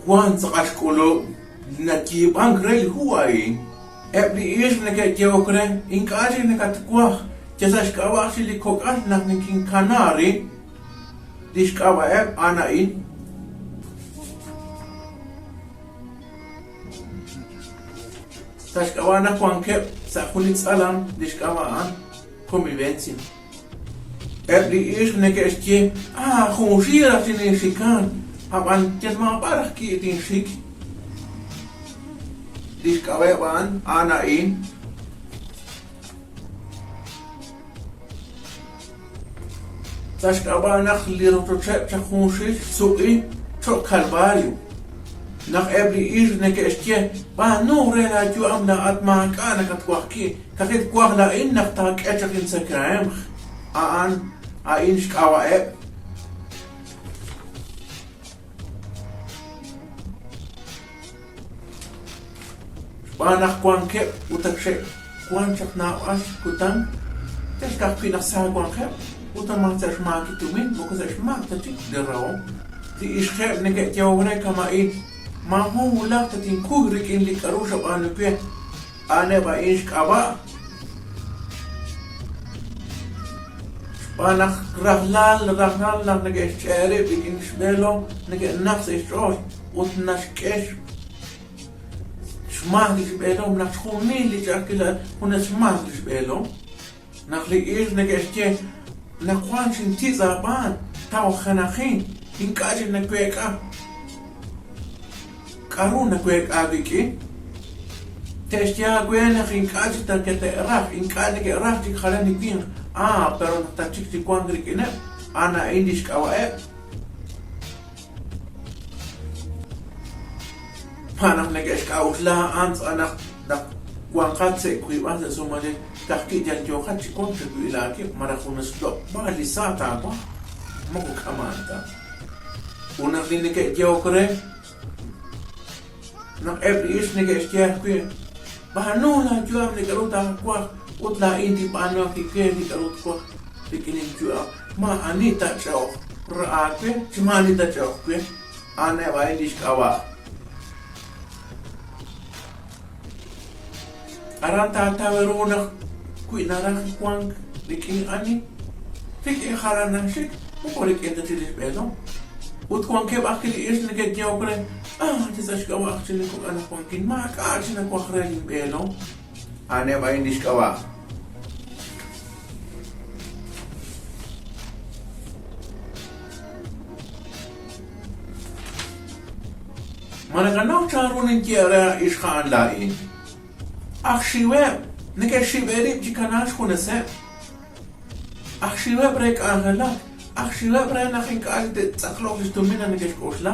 Wank tz'aqal xk'ulub' li nayiib'ank re li hu a'in. Eb' li ixq neke'yehok re, Ink'a' chik nakatwaj, yal sa' xk'ab'a' chik li kok'al naq nikinkana arin. Li xk'ab'a'eb' a'an a'in. Sa' xk'ab'a' naq wankeb' sa' jun li tz'alam li xk'ab'a' a'an Convivencia. Eb' li ixq neke'xye, Ah, junxil raj chininxikan, ab'an yal maab'ar raj ki' tinxik. Li xk'ab'a'eb' a'an, a'an a'in. Sa' xk'ab'a' naq li rochocheb' chaq junxil xsuq'i cho'q Calvario. Naq eb' li ixq neke'xye, B'aanu re laayu'am laa'at maak'a' nakatwaj ki', ka'ajwi' twaj laa'in naq taak'e chaq intzakahemq. A'an a'in xk'ab'a'eb'. Xb'aan naq wankeb' ut ak xe'wank chaq naab'al kutan, yal ka'ajwi' naq sa wanqeb', ut ma sa' xmaak li tumin, moko sa' xmaak ta chik li rahom. Li ixqeb' neke'yehok re kama'in, Maajun wulaj tatinkuy rik'in li k'a'ru xab'aanu we. A'aneb' a'in xk'ab'a'. Xb'aan naq rajlal rajlal naq neke'xch'e' rib' rik'in xb'eelom, neke'naq sa' xch'ool ut naxk'e xmaak li xb'eelom naq xjunil li ch'a'ajkilal junes xmaak li xb'eelom. Naq li ixq neke'xye, Naq wan xintitz' aab'aan, tawajenaqin, ink'a' chik naweek'a. K'a'ru naweek'a wik'in? Te'xye aawe naq ink'a' chik takete'raj, ink'a' neke'raj chik jalan li winq. Ah, pero naq tatxik chi wank rik'ineb', a'an a'in lix k'ab'a'eb'. Ma naq neke'xk'a'uxla a'an tz'aqal naq naq wanqat sa' wiib'al sa' sumalil ka'ajwi' yal yooqat chi wank chawil aawib' malaj junes xloq'b'al li sa taawaj? Moko k'amaan ta. Ut naq li neke'yehok re naq eb' li ixq neke'xye ajwi', B'aanu laayu'am li k'a'ru taawaj ut laa'in tinb'aanu ajwi' we li k'a'ru twaj rik'in linyu'am. Maa'ani taach'e'oq ra aawe chi maa'ani taach'e'oq we. A'aneb' a'in li xk'ab'a'. Aran taataw ru naq wi naraj wank rik'in ani, rik'in jalan naxik, moko rik'in ta chik li xb'eelom. Ut wankeb' ajwi' li ixq neke'yehok re, Ah, chi sa' xk'ab'a' aj chik li kok'al naq wankin, maak'a' chik nawaj re linb'eelom. A'aneb' a'in li xk'ab'a'. Ma nakanaw chanru ninye re a ixqa'an laa'in? Aj xiweb', neke'xxib'e rib' chi kanaak xjuneseb'. Aj xiweb' re k'anjelak, aj xiweb' re naq ink'a' te'tz'aqloq li xtumin naq neke'xk'oxla.